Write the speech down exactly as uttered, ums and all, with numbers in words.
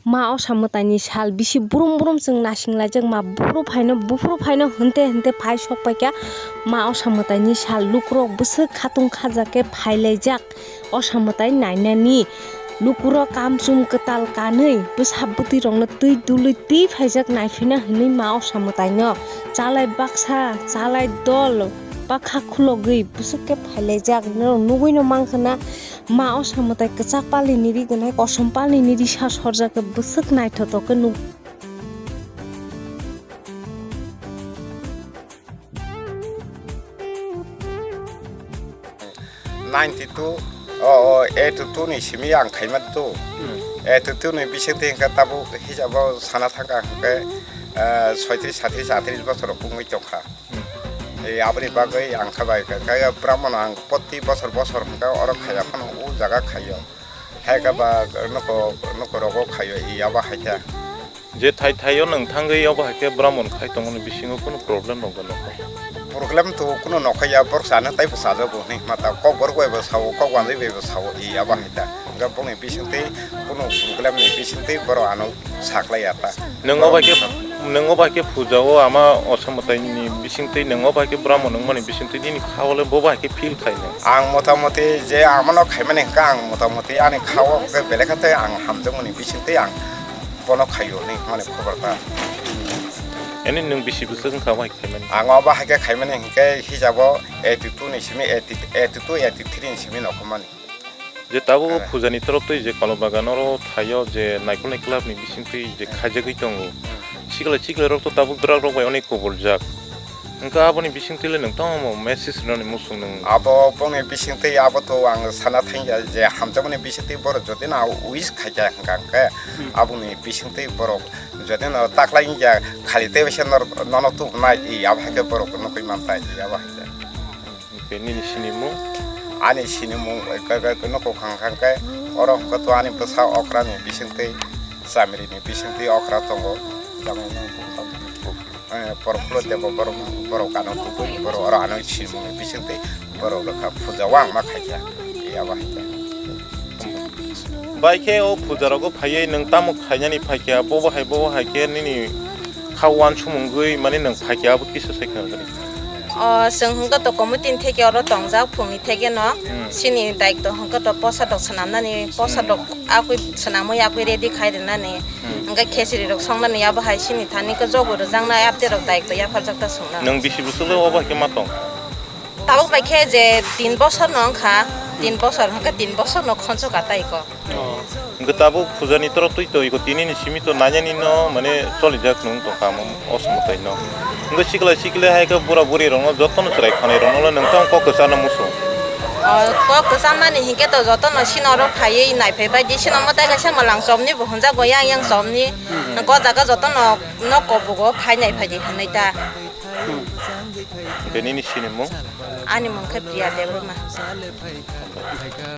Ma Osa Mwtaini sal bisi brum brum chwng naising laijak, ma buphuru phaino, buphuru phaino hwnte hwnte phai sok paikha. Ma Osa Mwtaini sal lukurok bwswk khatung khajak khe phai laijak Osa Mwtai nainani. Lukurok kamchum kwtal kanwi bwsa bwtwirokno twi dului twi phaijak naiphaina hwnwi Ma Osa Mwtaino chalai baksa, chalai dol, bakha khulogwi bwswk khe phai laijak. Norok nugwino mankha na, Ma Osa Mwtai kwchak palni ri gwnai, kosom palni ri sa sorjak khe bwswk naithotok khe nuk. Ninety two, o, o, eighty two ni simi ang khaima tu. Hmm. Eighty two ni bising twi hwnkhe tabuk hisabo sana thangkha hwnkhe, eh, soitris, satris, atris bosor wngwi tongkha. Hmm. Ei, aboni bagwi ang kha bai kha, kha, Brahmano ang proti bosor, bosor hwnkhe oro khaiya phano o jaga khaio. Hai kha ba noko, noko rogo khaio, i abo hai kha. Je thai thaio nwng thangwi abo hai khe Brahmon khai tongmani bisingo kunu problem rok nokha? Problem to kunu nokha ya, borok sana taibo sajago hwnwi hima ta, kokborok bai bo sao, kok wanjwi bai bo sao, i abo hai ta. Hwnkhe bongni bisingtwi kunu problem ni bisingtwi borok ano saklai ya ta. Nwng o bai khe, nwng o bai khe puja o ama Osa Mwtai ni bisingtwi, nwng o bai khe Brahmon wngmani bisingtwi nini kha o le bo bai khe feel khai nwng? Ang motamoti je amano khaimani hwnkhe ang motamoti ani kha o hwnkhe belai kha tei ang hamjakmani bisingtwi ang bono khaio hwnwi hwnmani khobor ta. Eni nwng bisi bwswk wngkha bai khaimani? Ang o bahai khe khaimani hwnkhe hisabo eighty two ni simi, eighty, eighty two, eighty three ni simi nokhormani. Je tabuk o Eh. Puja ni torop twi je Kolom Bagan oro thaio je Naikolni club ni bisingtwi je Eh. khaijagwi tongo. Hmm. Sikla sikla rok to tabuk dwrak rok bai onek kubuljak. Wngkha aboni bisingtwi le nwng tamo message rwnani muchung nwng? Abo bongni bisingtwi abo to ang sana thangya je hamjakmani bisingtwi borok jodi na wish khaikha hwnkha hwnkhe Hmm. aboni bisingtwi borok jodi no taklai wngya khali tei bai se nor-, nono tubunai i abo hai khe borok nukwi mantai i abo hai khe. Hwnkhe nini sinimung? Ani sinimung, eh, ka-, ka-, ka-, nokho khang khang khe, oro hwnkhe to ani bwsa okra ni bisingtwi, chamiri ni bisingtwi okra tongo. Jangno, eh, Porokhulo Debo borok, borok ano kubui, borok oro ano sinimung ni bisingtwi, borok rwkha puja o ang ma khaikha, yaba hai khe. Bai khe o puja rogo phaiwi nwng tamo khainani phaikha, bobo hai, bobo hai khe nini kha uansukmungwi mani nwng phaikha, abo kisa sai khna gani. O, chwng hwnkhe to committee ni theke oro tongjak, phungni theke no. Hmm. Chini daitto hwnkhe to posa dok swnamnani, posa Hmm. dok akwi swnamwi akwi ready khai rwnani. Hmm. Hwnkhe khesiri rok songnani abo hai chini thani khe jogo rwjaknai abo tei rok daitto yapharjak ta chwngno. Nwng bisi bwswk le obo hai khe ma tong? Tabuk bai khe je tin bosor no wngkha, tin bosor hwnkhe tin bosor no khonchok atai ko. Oh. Hwnkhe tabuk puja ni torop twi to iko tini ni simi to nanya ni no mane cholijak nung tongkha omo Osa Mwtai no. Hwnkhe sikla sikla hai khe bura buri rok no joto no chwrai khanai rok no le nwng tamo kok kwchar no muchung? O, kok kwchar mani hinkhe to joto no sino oro phaiwi naiphai bai di, sino mwtai kaisa mwlang chom ni bo hwnjago yang yang chom ni. Hmm. Hwnkhe o jaga joto no nok kok bugo phai naiphai di hwnwi ta. Hmm. Hwnkhe nini sinimung? Ani mung khe Priya Debbarma.